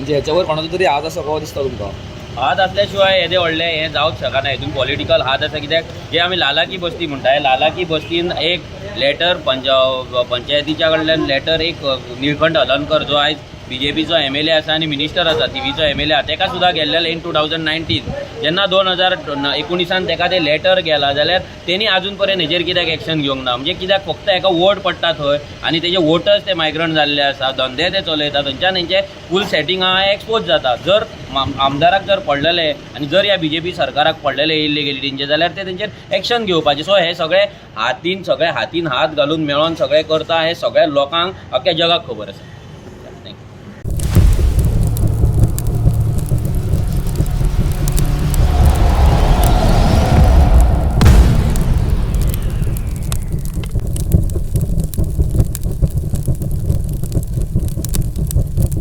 म्हणजे ह्याच्यावर कोणाचो तरी हात आसा कसो दिसता तुमकां? हात असल्या शिवाय येदे व्हडलें हें जावंक शकना. हितून पॉलिटिकल हात आसा, कित्याक जे आमी लालाकी बस्ती म्हणटा, हे लालाकी बस्तीन एक लेटर पंचायतीच्या कडल्यान लेटर एक निळकंठ हलनकर, जो आयज बीजेपीचो एमएलए आसा आनी मिनिस्टर आसा, थिवीचो एमएलए आसा, तेका सुद्दां गेल्लेले इन 2019. जेन्ना 2019 ताका ते लेटर गेला जाल्यार तेणी आजून पर्यंत हेजेर कित्याक एक्शन घेवंक ना? म्हणजे कित्याक फक्त हेका वोट पडटा थंय आनी तेजे वोटर्स ते मायग्रंट जाल्ले आसा, धंदे ते चलयता, थंयच्यान हेंचे फूल सेटींग आहा एक्सपोज जाता. जर आमदाराक जर पडलेले आनी जर ह्या बीजेपी सरकाराक पडलेले इलिगेलिटींचे जाल्यार ते तेंचेर एक्शन घेवपाचे. सो हे सगळे हातीन, सगळे हातीन हात घालून मेळोन सगळे करता, हे सगळ्या लोकांक, अख्ख्या जगाक खबर आसा.